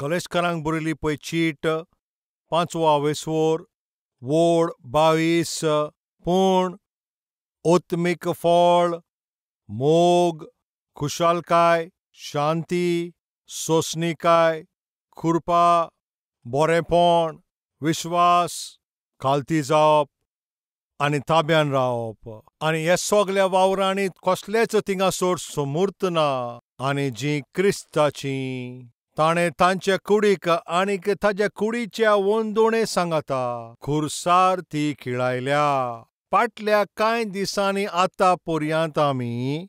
कलेशकारांक बरयली पळय चीट 5वो आवेस्वोर वोड 22 पूण ओत्मीक फळ मोग खुशालकाय शांती सोंसणीकाय खुरपा बोरेंपण विश्वास खालती जावप आनी ताब्यान रावप आनी हे सगल्या वावरांनी कसलेच थिंगासर समूर्त ना आनी जीं क्रिस्ताचीं ताणें तांचे कुडीक आनीक ताज्या कुडीच्या वंदोणे सांगाता खुरसार ती खिळायल्या. फाटल्या कांय दिसांनी आतां पर्यंत आमी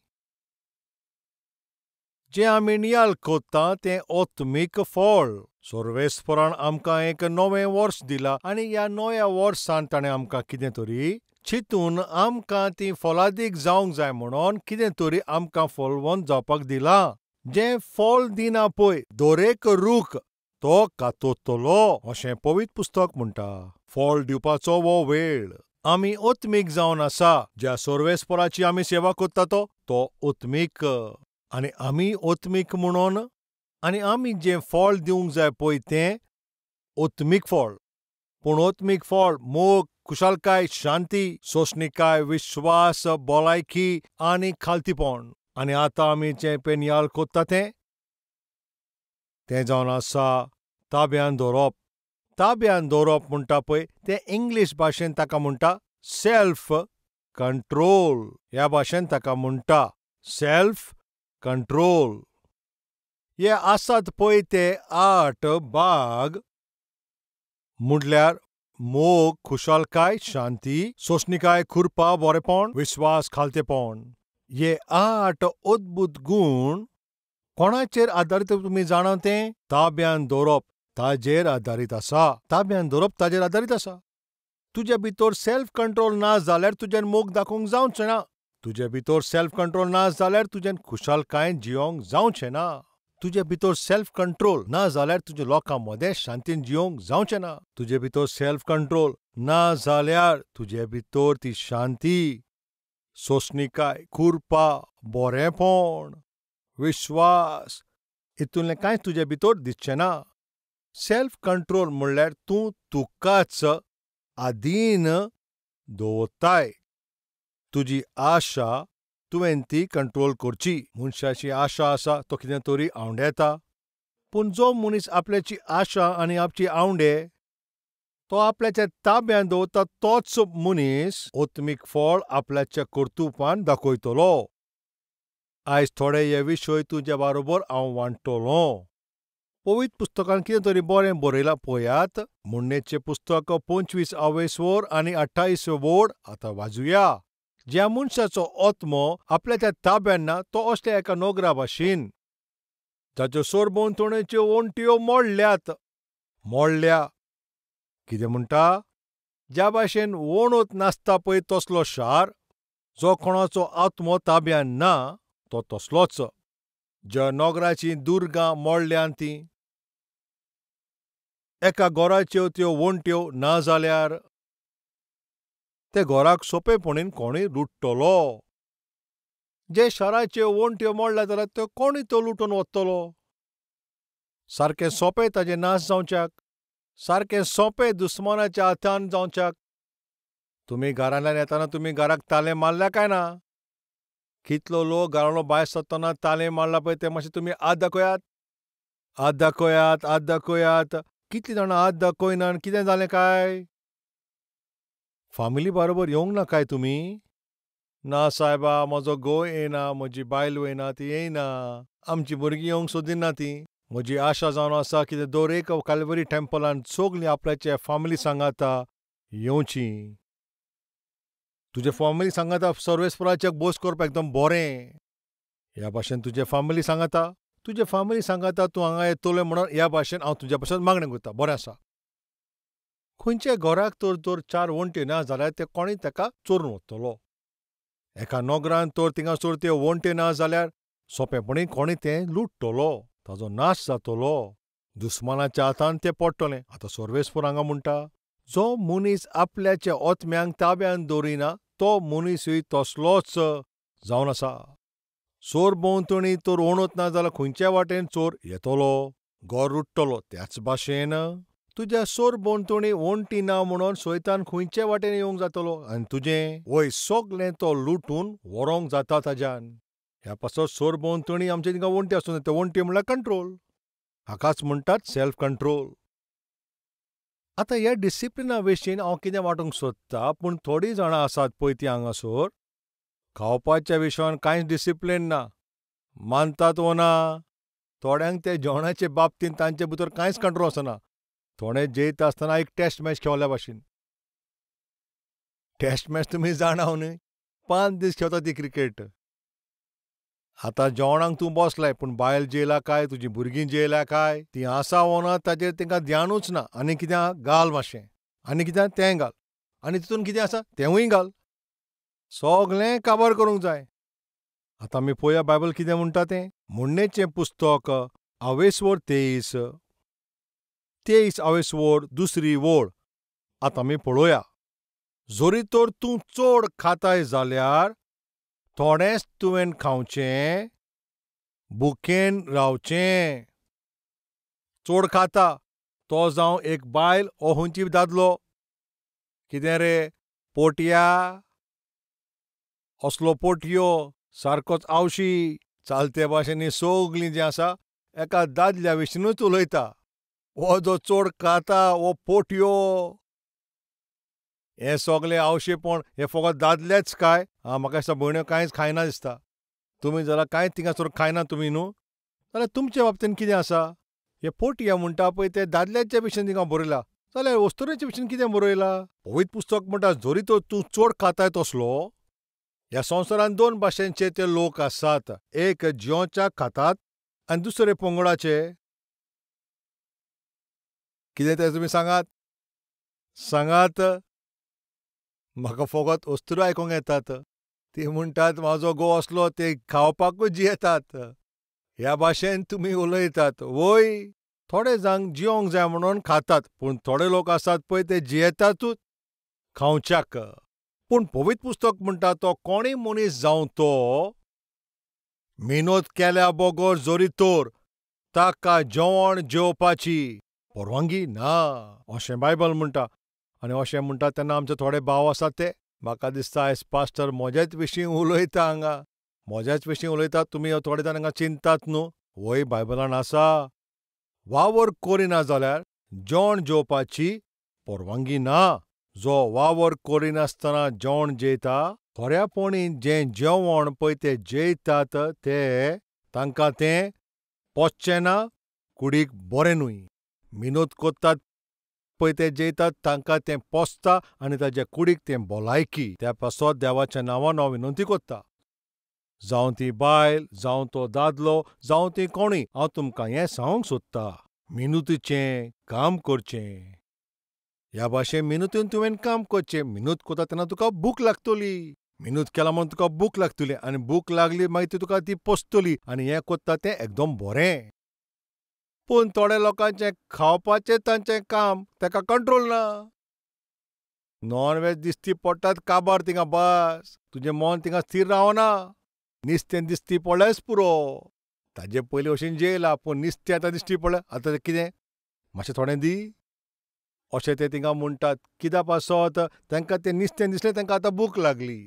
जें आमी नियाळ कोत्ता तें ओत्मीक फळ. सर्वेस्परान आमकां एक नवें वर्स दिलां आनी ह्या नव्या वर्सान ताणें आमकां कितें तरी चिंतून आमकां ती फलादीक जावंक जाय म्हणून कितें तरी आमकां फलवंत जावपाक दिलां. जें फळ दिना पळय दरेक रूख तो कातरतलो अशें पवित्र पुस्तक म्हणटा. फळ दिवपाचो हो वेळ. आमी ओत्मीक जावन आसा. ज्या सर्वेस्पराची आमी सेवा करता तो ओत्मीक आनी आमी ओत्मीक म्हणून आनी आमी जें फळ दिवंक जाय पळय तें ओत्मीक फळ. पूण ओत्मीक फळ मोग खुशालकाय शांती सोंसणीकाय विश्वास भलायकी आनी खालतीपण. आनी आतां आमी जें पळय नियाळ कोत्ता तें तें जावन आसा ताब्यान दवरप. ताब्यान दवरप म्हणटा पळय तें इंग्लीश भाशेन ताका म्हणटा सेल्फ कंट्रोल. ह्या भाशेन ताका म्हणटा सेल्फ कंट्रोल. हे आसात पळय ते 8 भाग म्हणल्यार मोग खुशालकाय शांती सोंसणीकाय खुरपा बोरेपण विश्वास खालतेपण. हे 8 अद्भुत गूण कोणाचेर आदारीत तुमी जाणा? तें ताब्यान दवरप ताजेर आदारीत आसा. ताब्यान दवरप ताजेर आदारीत आसा. तुजे भितर सेल्फ कंट्रोल ना जाल्यार तुज्यान मोग दाखोवंक जावचें ना. तुजे भितर सेल्फ कंट्रोल ना जाल्यार तुज्यान खुशालकायेन जियोंक जावचें ना. तुजे भितर सेल्फ कंट्रोल ना जाल्यार तुज्या लोकां मदें शांतीन जियोंक जावचें ना. तुजे भितर सेल्फ कंट्रोल ना जाल्यार तुजे भितर ती शांती सोंसणीकाय खुरपा बोरेंपण विश्वास हितूंतलें कांय तुजे भितर दिसचें ना. सेल्फ कंट्रोल म्हणल्यार तूं तुकाच आदीन दवरताय. तुजी आशा तुवें ती कंट्रोल करची. मनशाची आशा आसा तो कितें तरी आंवडेता. पूण जो मनीस आपल्याची आशा आनी आपची आंवडे तो आपल्याच्या ताब्यान दवरता तोच मनीस ओत्मीक फळ आपल्याच्या कर्तुपान दाखयतलो. आयज थोडे हे विशय तुज्या बरोबर हांव वांट्टलो. पवित्र पुस्तकान कितें तरी बरें बरयलां पळयात. म्हणणेचें पुस्तक 25 आवेस्वोर आनी 28 वोड आतां वाजुया. ज्या मनशाचो आत्मो आपल्याच्या ताब्यान ना तो असल्या एका नोगरा भाशेन जाच्यो सरभोंवतणच्यो वण्ट्यो मोडल्यात. मोडल्या कितें म्हणटा? ज्या भाशेन वणत नासता पळय तसलो शार जो कोणाचो आत्मो ताब्यान ना तो तसलोच. ज्या नोगराचीं दुर्गां मोडल्यान तीं एका घराच्यो त्यो वण्ट्यो ना जाल्यार ते घराक सोंपेपणीन कोणूय लुट्टलो. जे शाराच्यो वण्ट्यो मोडल्या जाल्यार त्यो कोणूय त्यो लुटून वतलो. सारकें सोंपें ताजें नाश जावच्याक, सारकें सोंपें दुस्मानाच्या हातान जावच्याक. तुमी घरांतल्यान येतना तुमी घराक तालें मारल्या काय ना? कितलो लोक घरांतलो भायर सरतना तालें मारला पळय तें मातशें तुमी हात दाखयात, हात दाखयात, हात दाखयात. कितलीं जाणां हात दाखयना आनी कितें जालें काय? फामिली बरोबर येवंक ना काय तुमी? ना सायबा, म्हजो घोव येयना, म्हजी बायल येयना, ती येयना, आमची भुरगीं येवंक सोदिना ती. म्हजी आशा जावन आसा कितें दर एक कालवरी टेम्पलान सगलीं आपल्याचे फामिली सांगाता येवची. तुजे फामिली सांगाता सर्वेस्पराचे बोस करपाक एकदम बरें. ह्या भाशेन तुजे फामिली सांगाता, तुजे फामिली सांगाता तूं हांगा येतलो म्हणून ह्या भाशेन हांव तुज्या पासून मागणें करता. बरें आसा. खंयच्या घराक तर जर 4 वण्ट्यो ना जाल्यार ते कोणूय ताका चोरून वतलो. एका नोगरान तर थिंगासर त्यो वण्ट्यो ना जाल्यार सोंपेपणी कोणूय तें लुट्टलो, ताजो नाश जातलो, दुस्मानाच्या हातान तें पडटलें. आतां सर्वेस्पर हांगा म्हणटा जो मनीस आपल्याच्या ओत्म्यांक ताब्यान दवरिना तो मनीसूय तसलोच जावन आसा. चोर भोंवतणी तर वणत ना जाल्यार खंयच्या वाटेन चोर येतलो. घोर रुट्टलो. त्याच भाशेन तुज्या सोरभोंवतणी वण्टी ना म्हणून सैतान खंयचे वाटेन येवंक जातलो आनी तुजें वय सगलें तो लुटून व्हरोंक जाता ताज्यान. ह्या पासत सोरभोंवतणी आमचे थिंगा वण्टी आसूं जाय. त्यो वण्टी म्हणल्यार कंट्रोल. हाकाच म्हणटात सेल्फ कंट्रोल. आतां ह्या डिसिप्लिना विशीं हांव कितें वांटूंक सोदता, पूण थोडीं जाणां आसात पळय तीं हांगासर खावपाच्या विशयान कांयच डिसिप्लीन ना. मानतात वो ना? थोड्यांक ते जेवणाचे बाबतींत तांचे भितर कांयच कंट्रोल आसना. थोडे जेयता आसतना एक टॅस्ट मॅच खेळ्ळ्या भाशेन. टॅस्ट मॅच तुमी जाणा न्हय, 5 दीस खेळटा ती क्रिकेट. आतां जेवणाक तूं बसलाय, पूण बायल जेयला काय, तुजीं भुरगीं जेयल्या काय, तीं आसा वो ना ताजेर तांकां ध्यानूच ना. आनी कितें घाल मातशें, आनी कितें तें घाल, आनी तितून कितें आसा तेंवूय घाल, सगलें काबार करूंक जाय. आतां आमी पळोवया बायबल कितें म्हणटा तें. म्हणणेचें पुस्तक आवेसवर 23 23 आवेसवर 2 वळ. आतां आमी पळोवया. जरी तर तूं चड खाताय जाल्यार थोडेंच तुवें खावचें, भुकेन रावचें. चड खाता तो जावं एक बायल ओ खंयची दादलो, कितें रे पोटया, असलो पोटयो सारकोच आवशी चालते भाशेन सगलीं जें आसा एका दादल्या विशींनूच उलयता. हो जो चड खाता हो पोटयो. हें सगलें आवशेपण हें फकत दादलेच काय? आं, म्हाका दिसता भयण्यो कांयच खायना दिसता. तुमी जाल्यार कांयच थिंगासर खायना तुमी न्हू, जाल्यार तुमचे बाबतीन कितें आसा? हे पोटया म्हणटा पळय ते दादल्याच्या विशीं थिंगा बरयलां, जाल्यार अस्तुरेच्या विशीं कितें बरयलां? पवित्र पुस्तक म्हणटा जरी तर तूं चड खाताय तसलो. ह्या संवसारांत 2 भाशेंचे ते लोक आसात, एक जियोच्याक खातात आनी दुसरे पंगडाचे. कितें तें तुमी सांगात सांगात. म्हाका फकत अस्तुऱ्यो आयकूंक येतात, ती म्हणटात म्हाजो घोव असलो ते खावपाकूच जियेतात. ह्या भाशेन तुमी उलयतात वय. थोडे जाण जियोंक जाय म्हणून खातात, पूण थोडे लोक आसात पळय ते जियेतातूच खावच्याक. पूण पवित्र पुस्तक म्हणटा तो कोणूय मनीस जावं तो मेहनत केल्या बगर जरी तर ताका जेवण जेवपाची परवानगी ना, अशें बायबल म्हणटा. आनी अशें म्हणटा तेन्ना आमचे थोडे भाव आसात ते म्हाका दिसता आयज पास्टर म्हज्याच विशीं उलयता, हांगा म्हज्याच विशीं उलयता. तुमी थोडे जाण हांगा चिंतात न्हू, वय बायबलान आसा वावर करिना जाल्यार जेवण जेवपाची परवानगी ना. जो वावर करिनासतना जेवण जेयता, खऱ्यापणी जें जेवण पळय ते जेयतात ते तांकां तें पचचें ना, कुडीक बरें न्हय. मिनत करतात पळय ते जेयतात तांकां तें पोसता आनी ताज्या कुडीक तें भलायकी. त्या पासत देवाच्या नांवान हांव विनंती करता, जावं ती बायल, जावं तो दादलो, जावं ती कोणूय, हांव तुमकां हें सांगूंक सोदता, मिनतीचें काम करचें. ह्या भाशेन मिनतीन तुवें काम करचें. मिनत करता तेन्ना तुका भूक लागतली, मिनत केला म्हणून तुका भूक लागतली, आनी भूक लागली मागीर ती तुका ती पोसतली, आनी हें करता तें एकदम बरें. पूण थोड्या लोकांचें खावपाचें तांचें काम ताका कंट्रोल ना. नॉन वेज दिसती पडटात काबार थिंगा, बस तुजें मन थिंगा स्थीर रावना. निस्तें दिसती पडल्याच पुरो, ताजे पयलीं वशीन जेयला, पूण निस्तें आतां दिश्टी पडलें, आतां कितें मातशें थोडें दी अशें ते थिंगा म्हणटात. कित्या पासत तांकां तें निस्तें दिसलें, तांकां आतां भूक लागली.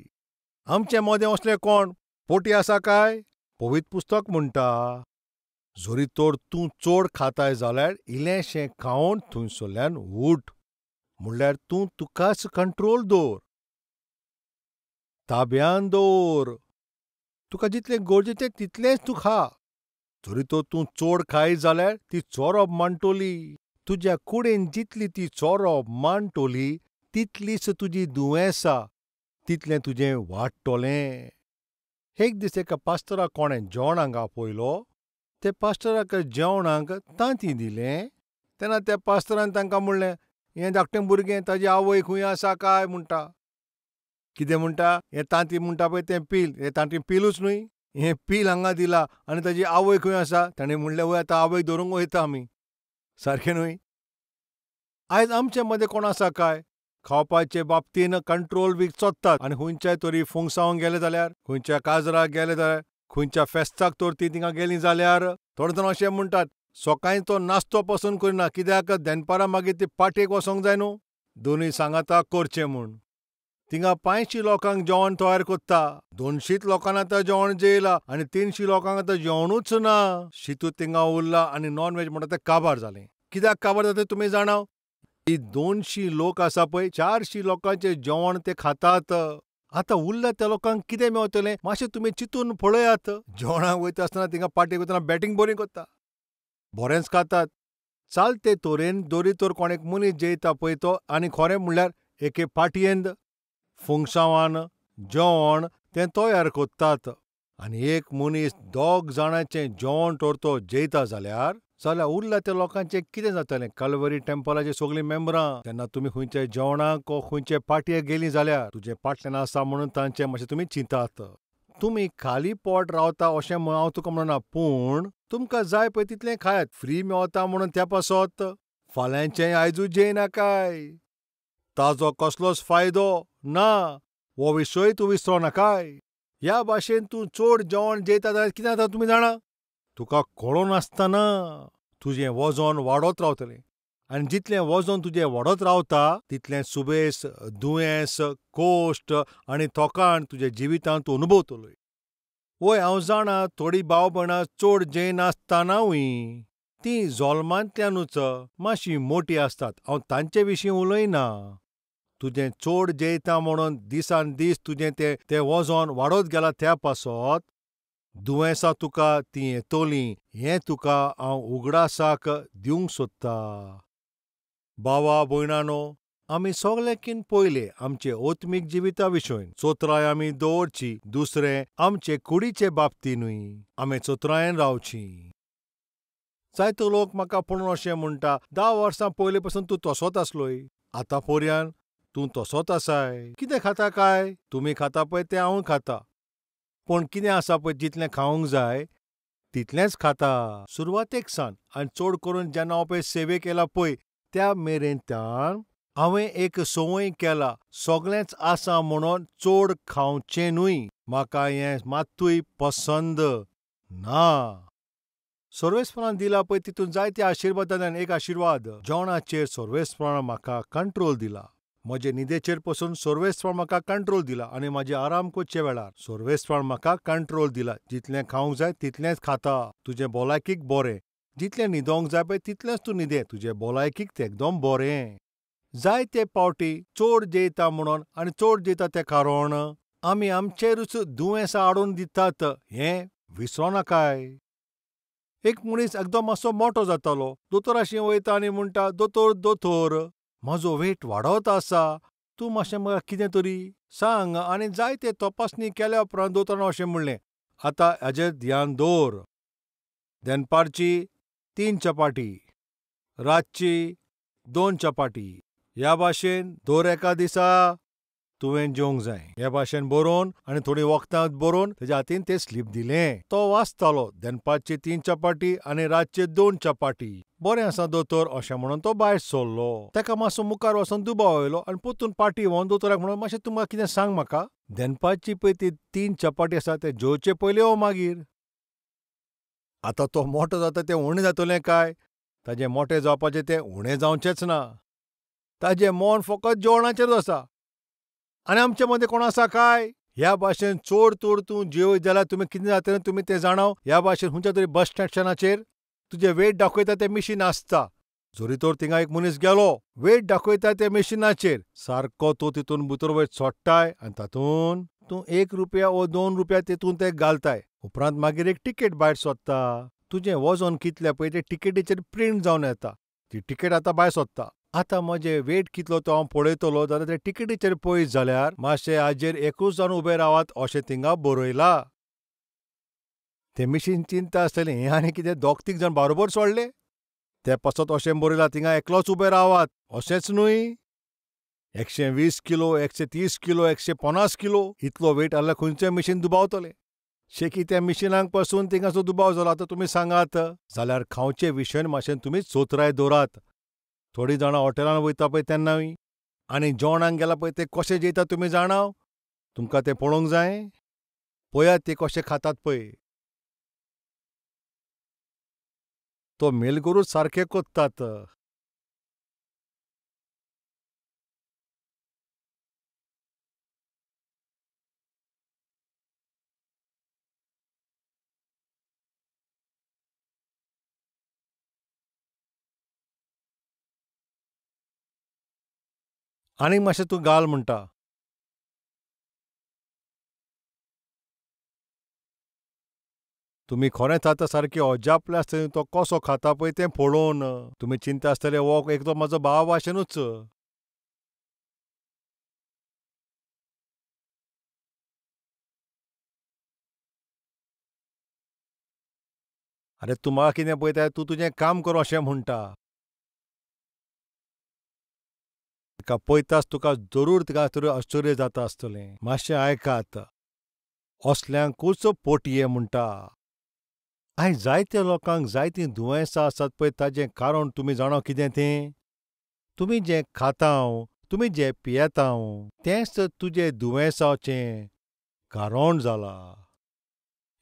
आमचे मदें असलें कोण पोटी आसा काय? पवित्र पुस्तक म्हणटा जरी तर तूं चड खाताय जाल्यार इल्लेंशें खावन थंयसरल्यान उठ, म्हणल्यार तूं तुकाच कंट्रोल दवर, ताब्यान दवर. तुका जितलें गरजेचें तितलेंच तूं खा. जरी तर तूं चड खाय जाल्यार ती चोरप मांडटली. तुज्या कुडीन जितली ती चोरप मांडटली तितलीच तुजी दुयेंसां, तितलें तुजें वाडटलें. एक दीस एका पास्टराक कोणें जेवणाक आपयलो. ते पास्टराक जेवणाक तांतीं दिलें. तेन्ना त्या पास्टरान तांकां म्हणलें, हें धाकटें भुरगें ताजी आवय खंय आसा काय म्हणटा. कितें म्हणटा? हें तांतीं म्हणटा पळय तें पील, हें तांतीं पिलूच न्हय, हें पील हांगा दिलां आनी ताजी आवय खंय आसा? ताणें म्हणलें, वय आतां आवयक धरूंक वयता आमी. सारकें न्हय? आयज आमचे मदें कोण आसा काय खावपाचे बाबतीन कंट्रोल बी चोदतात, आनी खंयच्याय तरी फुंगसावंक गेले जाल्यार, खंयच्या काजराक गेले जाल्यार, खंयच्या फेस्ताक तर ती थिंगा गेली जाल्यार थोडे जाण अशें म्हणटात, सकाळीं तो नाश्तो पसून करिना, कित्याक दनपारां मागीर ती पाटयेक वचोंक जाय न्हू, दोनूय सांगाता करचें म्हूण. थिंगा 500 लोकांक जेवण तयार कोत्ता, 200 लोकांक आतां जेवण जेयलां आनी 300 लोकांक आतां जेवणूच ना. शितू थिंगा उरला आनी नॉन व्हेज म्हणटा तें काबार जालें. कित्याक काबार जाता तुमी जाणा? ही 200 लोक आसा पळय, 400 लोकांचें जेवण ते खातात. आतां उरला त्या लोकांक कितें मेवतलें मातशें तुमी चिंतून पळयात. जेवणाक वयता आसतना थिंगा पार्टेक वयतना बॅटींग बरी कोत्ता, बरेंच खातात. चालते तरेन दोरी तर कोण एक मनीस जेयता पळय तो, आनी खरें म्हणल्यार एके पाटयेंत फुंगसांवान जेवण तें तयार कोत्तात आनी एक मनीस 2 जाणांचें जेवण तर तो जेयता जाल्यार जाल्यार उरला त्या लोकांचें कितें जातलें? कलवरी टेम्पलाचे सगळीं मेंबरां तेन्ना तुमी खंयच्या जेवणाक वो खंयचे पाटयेक गेलीं जाल्यार तुजें पाटल्यान आसा म्हणून तांचें मातशें तुमी चिंतात. तुमी खाली पोट रावता अशें म्हूण हांव तुका म्हणना, पूण तुमकां जाय पळय तितलें खायात. फ्री मेवता म्हणून त्या पासत फाल्यांचें आयजूच जेयनाकाय, ताजो कसलोच फायदो ना, हो विशय तूं विसरो नाकाय. ह्या भाशेन तूं चड जेवण जेयता जाल्यार कितें जाता तुमी जाणा? तुका कळोन आसतना तुजें वजन वाडत रावतलें आनी जितलें वजन तुजें वाडत रावता तितलें सुबेस, दुयेंस, कोश्ट आनी थकाण तुज्या जिवितांत तूं अनुभवतलोय. वय हांव जाणा थोडीं भाव भयणां चड जेयनासतनावूय तीं जल्मांतल्यानूच मातशीं मोटीं आसतात, हांव तांचे विशीं उलयना. तुजें चड जेयता म्हणून दिसान दीस तुजें तें वजन वाडत गेलां त्या पासत दुयेंसां तुका तीं येतलीं हें तुका हांव उगडासाक दिवंक सोदता. भावा भयणानो, आमी सगळ्यांकीन पयलें आमचे आत्मीक जिविता विशय चतुराय आमी दवरची, दुसरें आमचे कुडीचे बाबतीनूय आमी चतुरायेन रावची. जायतो लोक म्हाका पळोवन अशें म्हणटा, 10 वर्सां पयलीं पासून तूं तसोच आसलोय, आतां पर्यान तूं तसोच आसाय, कितें खाता काय? तुमी खाता पळय तें हांवूय खाता, पूण कितें आसा पळय जितलें खावंक जाय तितलेंच खाता. सुरवातेक सावन आनी चड करून जेन्ना हांव पळय सेवेक येयला पळय त्या मेरेनच्यान हांवें एक संवय केला, सगळेंच आसा म्हणून चड खावचें न्हय, म्हाका हें मात्तूय पसंद ना. सर्वेस्परान दिला पळय तितून जायते आशिर्वादांतल्यान एक आशिर्वाद जेवणाचेर सर्वेस्परान म्हाका कंट्रोल दिला, म्हजे न्हिदेचेर पसून सर्वेस्परान म्हाका कंट्रोल दिला आनी म्हाजे आराम करचे वेळार सर्वेस्परान म्हाका कंट्रोल दिला. जितलें खावंक जाय तितलेंच खाता, तुजें भलायकीक बरें, जितलें न्हिदोंक जाय पळय तितलेंच तूं न्हिदे, तुजे भलायकीक तें एकदम बरें. जायते पावटी चड जेयता म्हणून आनी चड जेयता तें कारण आमी आमचेरूच दुयेंसां हाडून दितात हें विसरो नाकाय. एक मनीस एकदम मातसो मोटो जातालो, दोतोराशी वयता आनी म्हणटा, दोतोर दोतोर म्हजो वेट वाडत आसा, तूं मातशें म्हाका कितें तरी सांग. आनी जायते तपासणी केल्या उपरांत दोतोरान अशें म्हणलें, आतां हाजेर ध्यान दवर, दनपारची 3 चपाटी, रातची 2 चपाटी, ह्या भाशेन दर एका दिसा तुवें जेवंक जाय. हे भाशेन बरोवन आनी थोडीं वखदां बरोवन तेज्या हातीन तें स्लीप दिलें. तो वाचतालो, दनपारची 3 चपाटी आनी रातचे 2 चपाटी. बरें आसा दोतोर अशें म्हणून तो भायर सरलो. ताका मातसो मुखार वचून दुबाव आयलो आनी परतून पाटी व्हरून दोतोराक म्हणून, मातशें तूं म्हाका कितें सांग म्हाका, दनपारची पळय ती 3 चपाटी आसा ते जेवचे पयलीं वो मागीर? आतां तो मोटो जाता तें उणें जातलें काय? ताजें मोटें जावपाचें तें उणें जावचेंच ना. ताजें मन फकत जेवणाचेरूच आसा. आनी आमचे मदें कोण आसा काय? ह्या भाशेन चड तर तूं जेवयत जाल्यार तुमी कितें जातलें तुमी तें जाणाव? ह्या भाशेन खंयच्या तरी बस स्टेशनाचेर तुजें वेट दाखयता तें मिशीन आसता. जरी तर थिंगा एक मनीस गेलो, वेट दाखयता त्या मिशिनाचेर, सारको तूं तितून भितर वयर सोडटाय आनी तातूंत तूं 1 रुपया वो 2 रुपया तितून ते घालताय. उपरांत मागीर एक तिकेट भायर सोदता, तुजें वजन कितलें पळय तें तिकेटीचेर प्रिंट जावन येता, ती तिकेट आतां भायर सोदता. आतां म्हजें वेट कितलो तो हांव पळयतलो जाल्यार ते तिकेटीचेर पळयत जाल्यार मातशें हाजेर एकूच जावन उबें रावात अशें थिंगा बरयलां. तें मिशीन चिंता आसतलें हें आनी कितें 2-3 जाण बारोबर सोडले ते पासत अशें बरयलां थिंगा एकलोच उबें रावात अशेंच न्हय. 120 किलो, 130 किलो, 150 किलो इतलो वेट आहल्यार खंयचें मिशीन दुबावतलें. शेकी त्या मिशिनांक पसून थिंगासो दुबाव जालो. आतां तुमी सांगात जाल्यार खावचे विशयन मातशें तुमी चतुराय दवरात. थोडीं जाणां हॉटेलान वयता पळय तेन्नाय आनी जेवणाक गेला पळय ते कशें जेयता तुमी जाणा? तुमकां तें पळोवंक जाय? पळयात ते कशें खातात पळय. तो मेलगोरूच सारकें कोत्तात. आनीक मातशें तूं घाल म्हणटा. तुमी खरेंच आतां सारकें अजापले आसतले तो कसो खाता पळय तें पळोवन. तुमी चिंता आसतले हो एक तो म्हजो भाव भाशेनूच. आरे तूं म्हाका कितें पळयता, तूं तुजें काम कर अशें म्हणटा. ताका पळयताच तुका जरूर तिका तरी आश्चर्य जाता आसतलें. मातशें आयकात, असल्यांकूच पोटये म्हणटा. आयज जायत्या लोकांक जायतीं दुयेंसां आसात पळय, ताजें कारण तुमी जाणा कितें तें? तुमी जें खाता, तुमी जें पियेता तेंच तुजें दुयेंसाचें कारण जालां.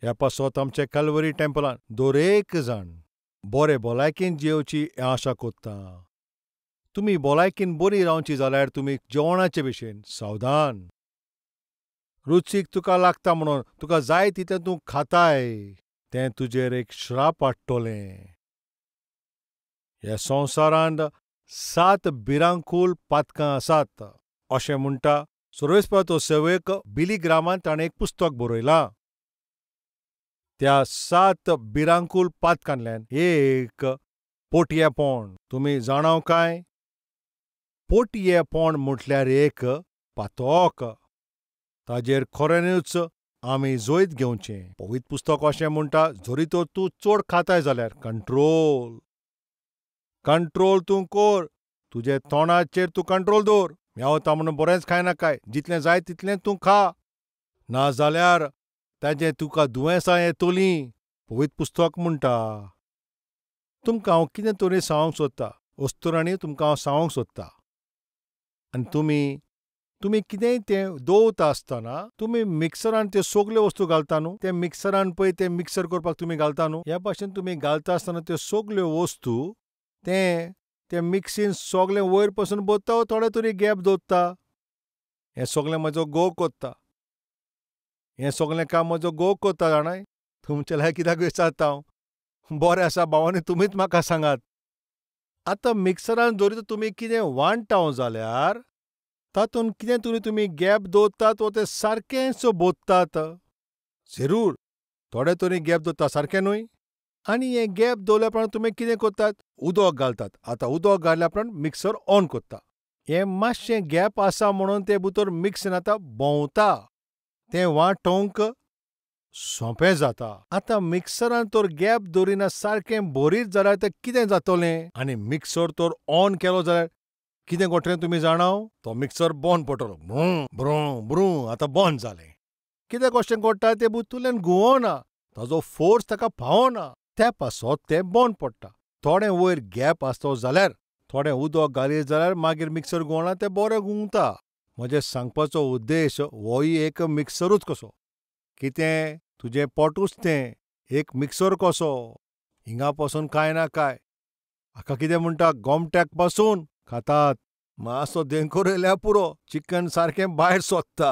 ह्या पासत आमच्या कॅल्वरी टेम्पलान दरेक जाण बरे भलायकेन जियेवची हें आशा कोत्ता. तुमी भलायकेन बरी रावची जाल्यार तुमी जेवणाचे भशेन सावधान. रुचीक तुका लागता म्हणून तुका जाय तितलें तूं खाताय, तें तुजेर एक श्राप हाडटलें. ह्या संवसारांत 7 भिरांकूळ पातकां आसात अशें म्हणटा सर्वेस्पराचो सेवक बिली ग्रामान. ताणें एक पुस्तक बरयलां. त्या 7 भिरांकूळ पातकांतल्यान एक पोटयेपण. तुमी जाणाव काय? पोटयेपण म्हटल्यार एक पातक. ताजेर खऱ्यांनीच आमी जैत घेवचें. पवित्र पुस्तक अशें म्हणटा, जरी तर तूं चड खाताय जाल्यार कंट्रोल कंट्रोल तूं कर, तुजे तोंडाचेर तूं कंट्रोल दवर. मेवता म्हणून बरेंच खायनाकाय, जितलें जाय तितलें तूं खा, ना जाल्यार ताजें तुका दुयेंसां येतलीं. पवित्र पुस्तक म्हणटा. तुमकां हांव कितें तरी सांगूंक सोदता, अस्तुरांनी तुमकां हांव सांगूंक सोदता. आनी तुमी कितेंय तें दवरता आसतना तुमी मिक्सरान त्यो सगल्यो वस्तू घालता न्हू, ते मिक्सरान पळय तें मिक्सर करपाक तुमी घालता न्हू, ह्या भाशेन तुमी घालता आसतना त्यो सगल्यो वस्तू तें ते मिक्सीन सगळें वयर पसून भरता वो थोडे तरी गॅप दवरता. हें सगळें म्हजो घोव कोत्ता, हें सगळें काम म्हजो घोव कोत्ता. जाणाय तुमचे लागीं कित्याक विचारता हांव? बरें आसा भावांनी, तुमीच म्हाका सांगात. आतां मिक्सरान जरी तुमी कितें वांट्टा जाल्यार तातूंत कितें तरी तुमी गॅप दवरतात वो तें सारकेंच भरतात. जरूर थोडे तरी गॅप दवरता, सारकें न्हय? आनी हें गॅप दवरल्या उपरांत तुमी कितें करतात? उदक घालतात. आतां उदक घातल्या उपरांत मिक्सर ऑन करता. हें मातशें गॅप आसा म्हणून तें भितर मिक्सीन आतां भोंवता, तें वांटोवंक सोंपें जाता. आतां मिक्सरान तर गॅप दवरिना सारकें भरीत जाल्यार तें कितें जातलें? आनी मिक्सर तर ऑन केलो जाल्यार कितें घडटलें तुमी जाणाव? तो मिक्सर बंद पडटलो, ब्रूं ब्रूं ब्रूं, आतां बंद जालें. कितें कशें घडटा तें भितूरल्यान घुंवना, ताजो फोर्स ताका पावना, त्या पासत तें बंद पडटा. थोडें वयर गॅप आसतो जाल्यार, थोडें उदक घालीत जाल्यार मागीर मिक्सर घुंवना, तें बरें घुंवता. म्हजें सांगपाचो उद्देश होय एक मिक्सरूच कसो. कितें तुजें पोटूच तें एक मिक्सर कसो. हिंगा पासून कांय ना काय हाका कितें म्हणटा, गोमट्याक पासून खातात. मातसो देंकोर येयल्यार पुरो, चिकन सारकें भायर सोदता.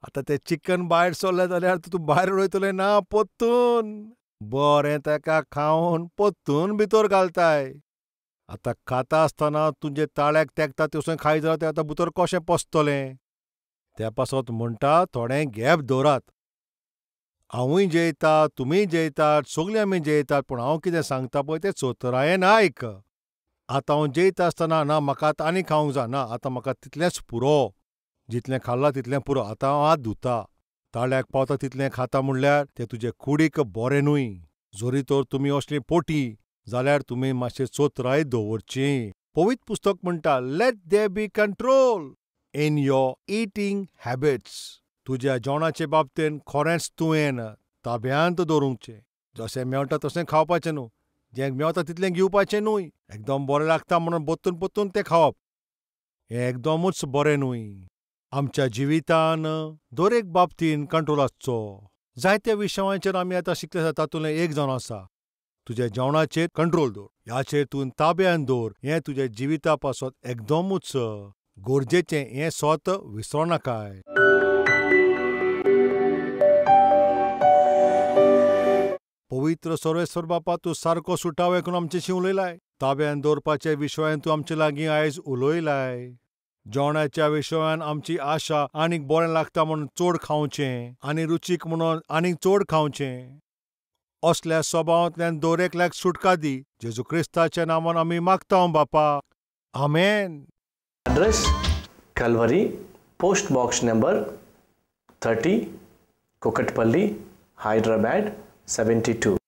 आतां तें चिकन भायर सरलें जाल्यार तूं भायर उडयतलें ना, पोत्तून बरें ताका खावन पोत्तून भितर घालताय. आतां खाता आसतना तुजें ताळ्याक तेंकता तशें खायत जाल्यार तें आतां भितर कशें पसतलें? त्या पासत म्हणटा थोडें गॅप दवरात. हांवूय जेयता, तुमीय जेयतात, सगळीं आमी जेयतात, पूण हांव कितें सांगता पळय तें चतुरायेन आयक. आतां हांव जेयता आसतना ना म्हाका आतां आनी खावंक जाय ना, आतां म्हाका तितलेंच पुरो, जितलें खाल्लां तितलें पुरो, आतां हांव हात धुता. ताळ्याक पावता तितलें खाता म्हणल्यार तें तुजे कुडीक बरें न्हय. जरी तर तुमी असली पोटी जाल्यार तुमी मातशें चतुराय दवरची. पवित्र पुस्तक म्हणटा, let there be control in your eating habits. तुज्या जेवणाचे बाबतीन खरेंच तुवें ताब्यांत दवरूंकचें. जशें मेळटा तशें खावपाचें न्हू, जें मेवता तितलें घेवपाचें न्हय. एकदम बरें लागता म्हणून पोत्तून पोत्तून तें खावप हें एकदमूच बरें न्हय. आमच्या जिवितान दरेक बाबतीन कंट्रोल आसचो. जायत्या विशयांचेर आमी आतां शिकले आसा, तातूंतलें एक जावन आसा तुज्या जेवणाचेर कंट्रोल दवर, ह्याचेर तूं ताब्यान दवर. हें तुज्या जिविता पासत एकदमूच गरजेचें, हें सत विसरो नाकाय. पवित्र सर्वेस्पर बापा, तूं सारको सुटावे करून आमच्याशी उलयलाय. ताब्यान दवरपाच्या विशयान तूं आमचे लागीं आयज उलयलाय. जेवणाच्या विशयान आमची आशा आनीक बरें लागता म्हणून चड खावचें आनी रुचीक म्हणून आनीक चड खावचें, असल्या स्वभावांतल्यान दरेकल्याक सुटका दी. जेजू क्रिस्ताच्या नांवान आमी मागता बापा, आमेन. Address Calvary, post box number 30, Kukatpally, Hyderabad 72.